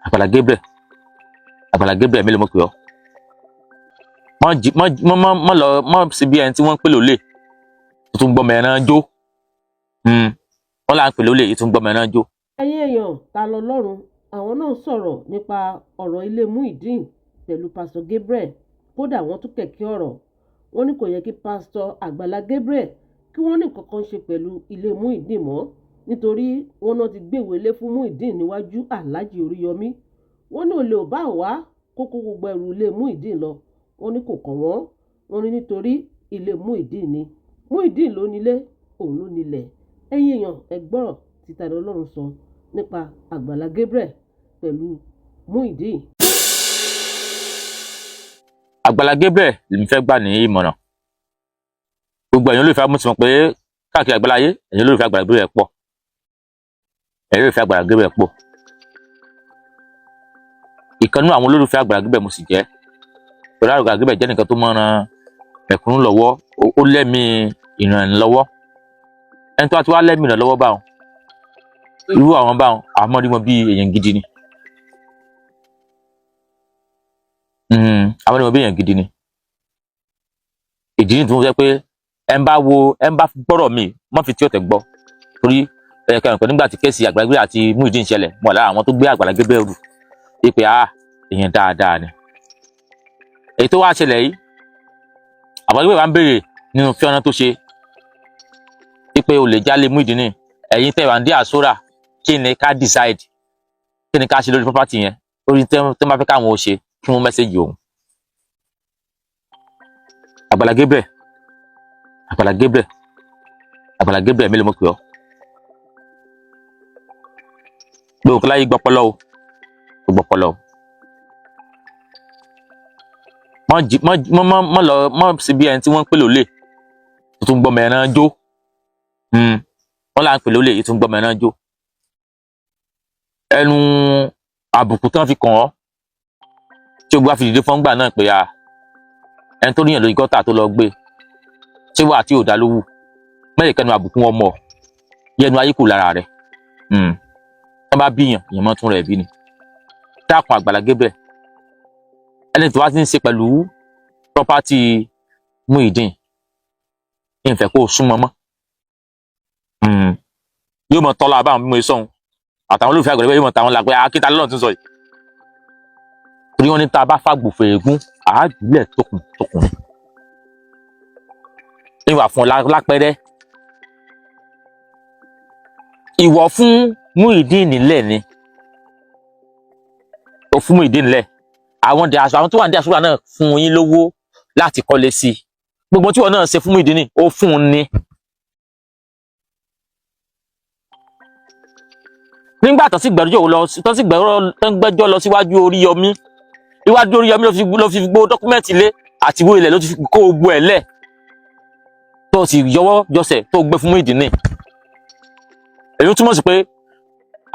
Àgbàlá Gabriel, Àgbàlá Gabriel, mélòó mo pè ọ́? Mọ́ mọ́ mọ́ lọ mọ́ sí bí ẹni tí wọ́n ń pè lólè tó tún gbọ́mọ ẹran jó. Wọ́n là ń pè lólè, tó tún gbọ́mọ ẹran jó. Ẹ̀yin èèyàn, Ta lọ́lọ́run, àwọn náà sọ̀rọ̀ nípa ọ̀rọ̀ ilé Muyideen pẹ̀lú Pásítọ̀ Gabriel. Kódà, wọ́n tún kẹ̀kẹ́ ọ̀rọ̀. Wọ́n ní kò yẹ kí Pásítọ̀ Àgbàlá Gabriel kí wọ́n ní nǹkan kan ṣe pẹ̀lú ilé Muyideen mọ́, nítorí wọ́n náà ti gbéwèé lé fún Muyideen níwájú Alhaji Oríyọmí. Wọ́n ní olè ò bá wá kókó gbogbo ẹrù ilé Muyideen lọ, wọ́n ní kò kàn wọ́n. Wọ́n ní nítorí ilé Muyideen ni, Muyideen ló nílé, òun ló nílẹ̀. Ẹ̀yin èèyàn, ẹ gbọ́rọ̀ tí Ta Lọ́lọ́run sọ nípa Àgbàlá Gabriel pẹ̀lú Muyideen. Àgbàlá Gabriel lèmi fẹ́ gbà ní ìmọ̀ràn. Gbogbo ẹ̀yin olólùfẹ́, mo ti mọ̀ pé káàkiri àgbáláyé, ẹ̀yin olólùfẹ́ Àgbàlá Gabriel pọ̀, ẹ̀yin olólùfẹ́ Àgbàlá Gabriel pọ̀. Ìkan nínú àwọn olólùfẹ́ Àgbàlá Gabriel mo sì jẹ́. Pẹ̀lú Àgbàlá Gabriel jẹ́ nìkan tó máa ran mẹ̀kúnnù lọ́wọ́, ó lẹ́mìí ìrànlọ́wọ́. Ẹni tó bá ti wá lẹ́mìí ìrànlọ́wọ́ báwọn, irú àwọn báwọn, àwọn mọ́ rí wọn bí èèyàn gidi ni. Àwọn rí wọn bí èèyàn gidi ni. Ìdí nìyí tí mo sọ pé ẹ ń bá wo, ẹ ń bá gbọ́rọ̀ mi, má fi tí ọ̀tẹ̀ gbọ́, torí ẹ kẹrin pé nígbà tí case Àgbàlá Gabriel àti Muyideen ṣẹlẹ̀, mo wà lára àwọn tó gbé Àgbàlá Gabriel rù pé a èèyàn dáadáa ni. Èyí tó wá ṣẹlẹ̀ yìí, Àgbàlá Gabriel wá ń béèrè nínú fíọ́nà tó ṣe pé olè jálé Muyideen ní ẹ̀yin tẹ́ wà ní diaspora, kí ni ká decide, kí ni ká ṣe lórí property yẹn? Orí tẹ́ máa fẹ́ káwọn ò ṣe, kí wọ́n message òun. Àgbàlá Gabriel, Àgbàlá Gabriel, Àgbàlá Gabriel, mélòó mo pè ọ́? Gbogbo láyé gbọ́pọ́lọ́ o, gbọ́pọ́lọ́ o. Mọ́ mọ́ mọ́ mọ́ lọ mọ́ sí bí ẹni tí wọ́n ń pè lólè tó tún gbọ́mọ ẹran jó. Wọ́n là ń pè lólè, tó tún gbọ́mọ ẹran jó. Ẹnu àbùkù tán fi kàn ọ́ tí o gbá fi dìde fọ́ngbà náà pé a ẹni tó níyàn lórí gọ́tà tó lọ gbé, ṣé wà tí ò dá lówù mẹ́rin kẹnu àbùkù wọn mọ̀ yẹnu ayé kù lára rẹ̀. Tán bá bíyàn, èèyàn mọ́ tún rẹ̀ bí ni. Dákun, Àgbàlá Gabriel, ẹni tó wá ti ń ṣe pẹ̀lú property Muyideen, ìfẹ́ kó o súnmọ́ mọ́. Yóò mọ tọ́lá àbáwọn bí mo ṣe sọ̀hún, àtàwọn olólùfẹ́ Àgbàlá yóò mọ tàwọn làpẹ́ akíta lọ́nà tí ń sọ yìí, torí wọ́n ní tá a bá fàgbòfò ègún àájúlẹ̀ tókùn tókùn ní ìwà fún ọ lápẹ́rẹ́. Ìwọ fún Muyideen nílẹ̀ ni ó fún Muyideen nílẹ̀. Àwọn diaspora, àwọn tó wà ní diaspora náà fún yín lówó láti kọ́lé sí i. Gbogbo tí wọn náà ṣe fún Muyideen, ó fún un ní. Nígbà tó sì gbẹ́jọ́ lọ, tó sì gbẹ́jọ́ lọ síwájú Oríyọmí, iwájú Oríyọmí ló fi gbó document ilé àti ìwé ilẹ̀, ló ti fi kó gbogbo ẹ̀ lẹ̀, tó sì yọwọ́ jọsẹ̀ tó gbé fún Muyideen. Èyí túmọ̀ sí pé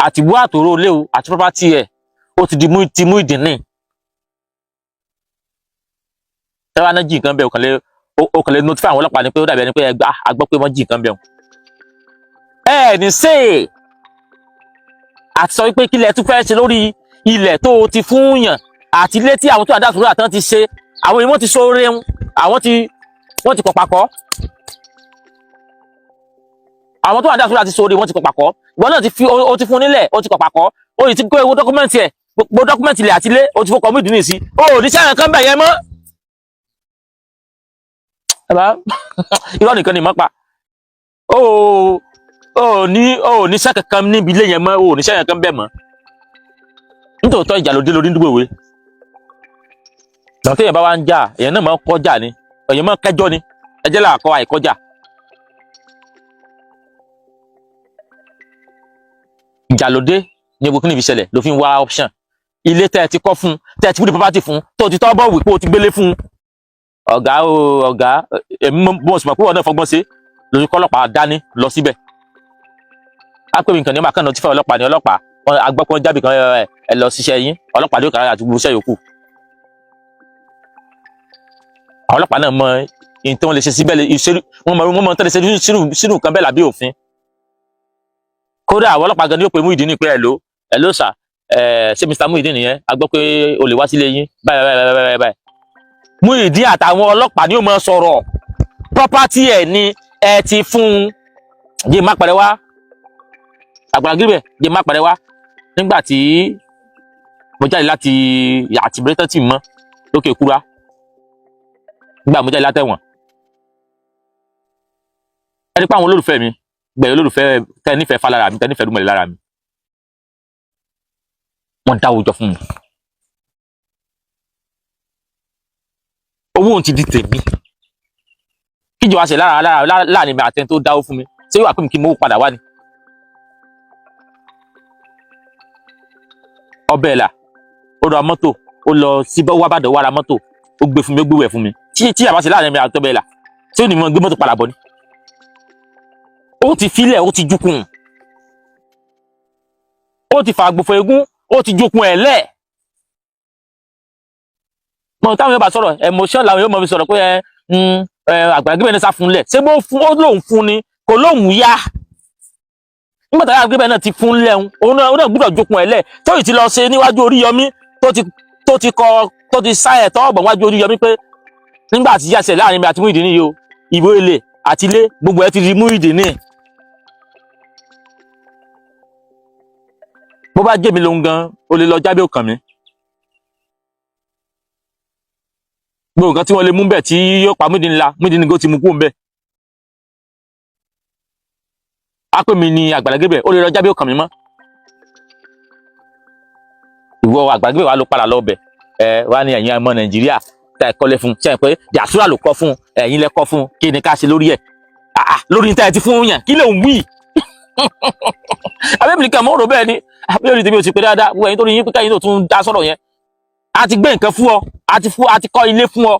àtìwú àtòrò léwu àti property ẹ̀, ó ti di ti Muyideen ní. Tẹ́wọ́n náà jí nǹkan bẹ́ẹ̀, ó kàn lè notify àwọn ọlọ́pàá ni pé ó dàbí ẹni pé ẹgbà a gbọ́ pé wọ́n jí nǹkan bẹ́ẹ̀. Ẹ ní sèé àti sọ wípé kílẹ̀ tún fẹ́ ṣe lórí ilẹ̀ tó o ti fún yàn àti ilé tí àwọn tó àdá tán ti ṣe. Àwọn èèyàn ti sóore ń àwọn tí wọ́n ti kọ̀ pàkọ́, àwọn tó àdá ti sóore, wọ́n ti kọ̀ pàkọ́. Ìwọ náà ti fi, o ti fún nílẹ̀, o ti kọ̀ pàkọ́, o sì ti kó ewu document ẹ̀, gbogbo document ilẹ̀ àti ilé, o ti fọkọ̀ Muyideen sí. O ò ní sẹ́yìn kan bẹ̀ yẹn mọ́. Ẹ̀bá irọ́ nìkan ni mọ́ pa. O ò ní sẹ́ kankan níbi ilé yẹn mọ́, o ò ní sẹ́yìn kan bẹ́ẹ̀ mọ́. Nítòótọ́, ìjà ló dé lórí nídùúgbò ìwé lọ́n. Téèyàn bá wá ń jà, èèyàn náà máa ń kọjá ni, èèyàn máa ń kẹjọ́ ni. Ẹjẹ́ là kọ́ àìkọjá. Ìjà ló dé ní gbogbo kíni fi ṣẹlẹ̀, ló fi ń wá option. Ilé tẹ́ ẹ ti kọ́ fún, tẹ́ ẹ ti fún ní property fún, tó ti tọ́ bọ̀ wípé o ti gbélé fún ọ̀gá o. Ọ̀gá, èmi mo sì mọ̀ pé wọn náà fọgbọ́n ṣe lórí kọ́lọ́pàá dání lọ síbẹ̀. Á pè mí nǹkan ní ọmọ akànnà tí fẹ́ ọlọ́pàá ní ọlọ́pàá wọn agbọ́pọ̀ jábì kan, ẹ lọ ṣiṣẹ́ yín. Ọlọ́pàá ló kàrà àti gbogbo iṣẹ́ yòókù. Àwọn ọlọ́pàá náà mọ ìyẹn tí wọ́n lè ṣe síbẹ̀, wọ́n mọ tẹ́lẹ̀ ṣe sínú nǹkan bẹ́ẹ̀ lábẹ́ òfin. Kódà, àwọn ọlọ́pàá gan ni ó pe Muyideen ní pé ẹ̀ ló sà. Ẹ ṣé Mr Muideen nìyẹn? A gbọ́ pé o lè wá sílé yín báyìí báyìí báyìí báyìí. Muideen àtàwọn ọlọ́pàá ni ó máa sọ̀rọ̀. Property ẹ̀ ni ẹ ti fún un. Jẹ́ má pẹ̀rẹ̀ wá, Àgbàlá Gabriel, jẹ́ má pẹ̀rẹ̀ wá. Nígbà tí mo jáde láti àti bírẹ́tẹ́tì mọ́ lókè kúra, nígbà mo jáde látẹ̀wọ̀n, ẹ rí pé àwọn olólùfẹ́ mi gbẹ̀yìn, olólùfẹ́ tẹ́ nífẹ̀ẹ́ falára mi, tẹ́ nífẹ̀ẹ́ dúmọ̀lẹ́ lára mi, wọ́n dáwọ́ jọ fún mi. Owó òun ti di tèmi. Kíjọ wá ṣe lára lára láàrin mi àtẹni tó dáwó fún mi, ṣé yóò wá pè mí kí mo padà wá ni? Ọbẹ̀ ẹ̀là, ó ra mọ́tò, ó lọ sí wábàdàn, wá ra mọ́tò, ó gbé fún mi, ó gbé wẹ̀ fún mi. Tí àbá ṣe láàrin mi àtọ́bẹ̀ ẹ̀là, ṣé ò ní mọ gbé mọ́tò padà bọ̀ ni? Ó ti filẹ̀, ó ti jukun, ó ti fàgbòfò egún, ó ti jukun ẹ̀ lẹ̀. Mọ táwọn yóò bá sọ̀rọ̀, emotion làwọn yóò mọ fi sọ̀rọ̀ pé ẹ Àgbàlá Gabriel ní sá fún lẹ̀. Ṣé bó fún ó lóun fún ni, kò lóun yá. Nígbà táwọn Gabriel náà ti fún lẹ́hun, òun náà gbúdọ̀ jukun ẹ̀ lẹ̀. Tó yìí ti lọ ṣe níwájú Oríyọmí, tó ti kọ, tó ti sá ẹ̀ tọ́wọ́ bọ̀ níwájú Oríyọmí pé nígbà tí yàtọ̀ láàrin mi àti Muyideen yìí o, ìwé ilé àti ilé gbogbo ẹ ti di Muyideen ní. Bó bá jẹ́ mi lóhun gan, ó lè lọ jábẹ́ òkàn mi. Gbogbo nǹkan tí wọ́n lè mú bẹ̀ tí yóò pa Muyideen ńlá, Muyideen kò ti mú kú bẹ̀. Á pè mí ní Àgbàlá Gabriel, ó lè lọ jábẹ́ òkàn mi mọ́. Ìwọ Àgbàlá Gabriel wà ló padà lọ bẹ̀. Ẹ wá ní ẹ̀yin ọmọ Nàìjíríà tá ẹ kọ́lé fún, ṣe é pé jàsúrà ló kọ́ fún, ẹ̀yin lẹ kọ́ fún, kí ni ká ṣe lórí ẹ̀? Lórí ní tá ẹ ti fún yàn, kí lè ń wí? Abẹ́mi nìkan mọ́ rò bẹ́ẹ̀ ni, àbí orí tèmi ò sì pé dáadáa. Wọ ẹ̀yin tó ní yín pé káyìn tó tún dá sọ̀rọ̀ yẹn. A ti gbé nǹkan fún ọ, a ti kọ́ ilé fún ọ.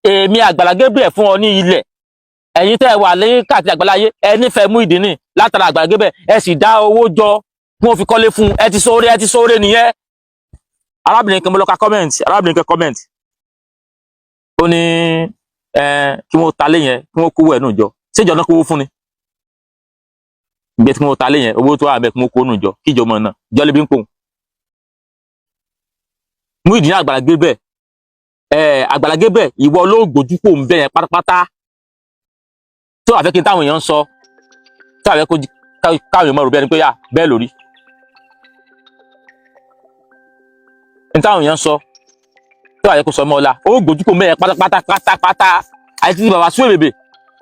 Èmi Àgbàlá Gabriel fún ọ ní ilẹ̀. Ẹ̀yin tẹ́ ẹ wà lẹ́yìn káàkiri àgbàláyé, ẹ nífẹ̀ẹ́ Muyideen látara Àgbàlá Gabriel, ẹ sì dá owó jọ kí wọ́n fi kọ́lé fún un. Ẹ ti sóore, ẹ ti sóore nìyẹn. Arábìnrin kan, mo lọ ka comment, arábìnrin kan comment, ó ní ẹ kí wọ́n ta lé yẹn, kí wọ́n kówó ẹ̀ nù jọ. Ṣéjọ náà kówó fún ni? Ìgbẹ́ tí wọ́n ta lé yẹn, owó tó wà bẹ́ẹ̀, kí wọ́n kó nù jọ, kí ìjọba náà jọ lè bí ń pòun. Muyideen Àgbàlá Gabriel, Àgbàlá Gabriel, ìwọ ló gbójú kò ń bẹ yẹn pátápátá. Tó wà fẹ́ kí n táwọn èèyàn ń sọ, tó wà fẹ́ kó káwọn èèyàn mọ̀ rò bí ẹni pé yà bẹ́ẹ̀ lórí. N táwọn èèyàn ń sọ, tó wà fẹ́ kó sọ mọ́ ọ̀la, ó gbójú kò ń bẹ yẹn pátápátá pátápátá. Àti tí bàbá sún èbèbè,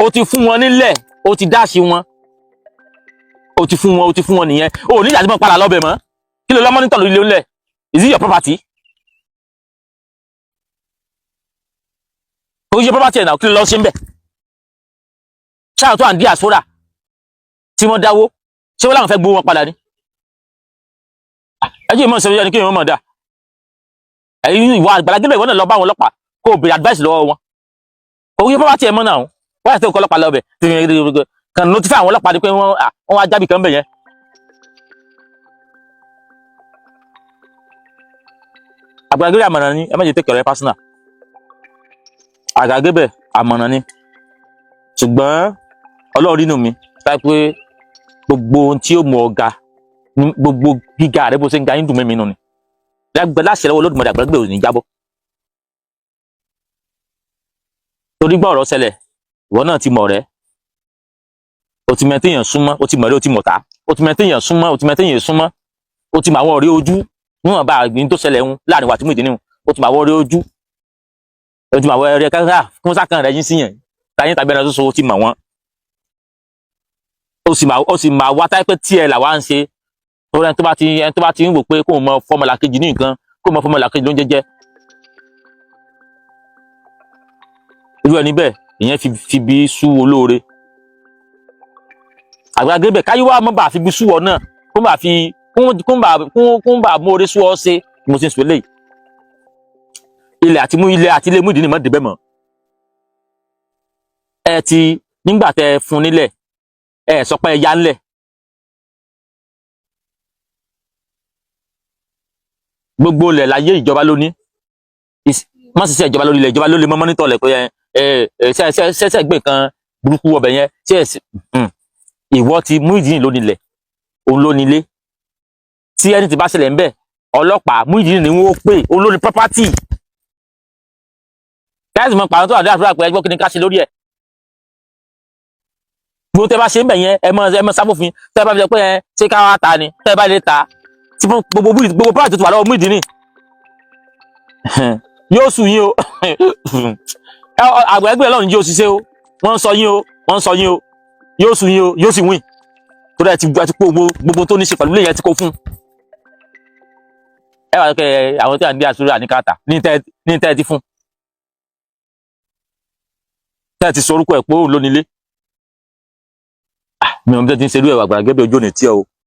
ó ti fún wọn nílẹ̀, ó ti dáàsì wọn, ó ti fún wọn, ó ti fún wọn nìyẹn. Ó ní ìdájọ́ mọ́ padà lọ́bẹ̀ mọ́. Kí ló lọ́mọ́ nítọ̀ lórí ilé ńlẹ̀? Is it your property? Kò ń ṣe property ẹ̀ náà, kí ló lọ ṣe ń bẹ̀? Ṣáà tó à ń diaspora tí wọ́n dáwó, ṣé wọ́n láwọn fẹ́ gbowó wọn padà ni? Ẹ jẹ́ ìmọ̀ ìṣẹ́yẹ ni kí èèyàn mọ̀ dá. Ẹ̀yin ìwà Àgbàlá Gabriel, ìwọ náà lọ bá àwọn ọlọ́pàá kó o béèrè advice lọ́wọ́ wọn. Kò ń ṣe property ẹ̀ mọ́ náà, wọ́n yà tó kọ́ ọlọ́pàá lọ́bẹ̀ kàn notify àwọn ọlọ́pàá ni pé wọ́n wá jábì kan bẹ̀ yẹn. Àgbàlá Gabriel, àmọ̀ràn ni, ẹ má jẹ́ take ọ̀rẹ́ personal. Àgbàlá Gabriel, àmọ̀ràn ni, ṣùgbọ́n Ọlọ́run nínú mi táyé pé gbogbo ohun tí ó mú ọ ga, gbogbo gíga rẹ bó ṣe ń ga yín dùn mímí nù ni láṣẹ lọ́wọ́ Olódùmarè. Àgbàlá Gabriel ò ní jábọ́. Torí gbọ́ ọ̀rọ̀ ṣẹlẹ̀, ìwọ náà ti mọ̀ rẹ́, o ti mọ téèyàn súnmọ́, o ti mọ̀ rẹ́, o ti mọ̀ tá, o ti mọ téèyàn súnmọ́, o ti mọ téèyàn súnmọ́, o ti mọ àwọn ọ̀rẹ́ ojú níwọ̀n bá àgbìn tó ṣẹlẹ̀ ń láàrin wa àti Muyideen, o ti mọ àwọn ọ̀rẹ́ ojú, o ti mọ àwọn ọ̀rẹ́ kankan kún sákàn rẹ yín sí yẹn táyé tàbí ẹran ṣoṣo, o ti mọ̀ wọ́n, o sì máa wá táyé pé tiẹ̀ làwa ń ṣe. Torí ẹni tó bá ti ń wò pé kó mọ fọmọlà kejì ní nǹkan, kó mọ fọmọlà kejì ló ń jẹjẹ, irú ẹni bẹ́ẹ̀ ìyẹn fi bí sú olóore. Àgbàlá Gabriel, káyé wá mọ́ bá fi bí sú ọ náà, kó bá fi kó bá mú oore sú ọ ṣe. Mo ṣe ń sọ eléyìí, ilẹ̀ àti mú ilẹ̀ àti ilé Muyideen mọ́ débẹ̀ mọ́. Ẹ ti nígbà tẹ fún nílẹ̀, ẹ sọ pé ẹ yá ńlẹ̀. Gbogbo ilẹ̀ láyé ìjọba ló ní, má ṣiṣẹ́ ìjọba lórí ilẹ̀, ìjọba ló lè mọ́ mọ́nítọ̀ lẹ̀ pé ẹ ẹ ṣẹ́ṣẹ́ gbé nǹkan burúkú ọbẹ̀ yẹn. Ṣé ìwọ ti Muyideen ló nílẹ̀, òun ló nílé. Tí ẹni tí bá ṣẹlẹ̀ ń bẹ̀ Ọlọ́pàá Muyideen ni wọ́n pè olórí property káyọ̀sì mọ̀ pàrọ̀ tó wà ní àdúrà pé ẹgbẹ́ kí ni ká ṣe lórí ẹ̀. Gbogbo tẹ́ bá ṣe ń bẹ̀ yẹn, ẹ mọ sáfòfin. Tẹ́ bá fi sọ pé ẹ ṣé ká wá ta ni, tẹ́ bá lè ta tí gbogbo property tó ti wà lọ́wọ́ Muyideen yóò sùn yín o. Àgbà ẹgbẹ́ Ọlọ́run yóò ṣiṣẹ́ o. Wọ́n ń sọ yín o, wọ́n ń sọ yín o. Yóò sùn yín o, yóò sì win torí ẹ ti kó gbogbo tó ní ṣe pẹ̀lú ilé yẹn ti kó fún ẹ. Wà kẹ àwọn tí wà ní àṣírí àníkàtà ní tẹ́ ẹ ti fún, tẹ́ ẹ ti sọ orúkọ ẹ̀ pé òun ló nílé. Mi ò ní tẹ́ ti ń ṣerú ẹ̀. Àgbàlá Gabriel, ojú ò ní tí ẹ o.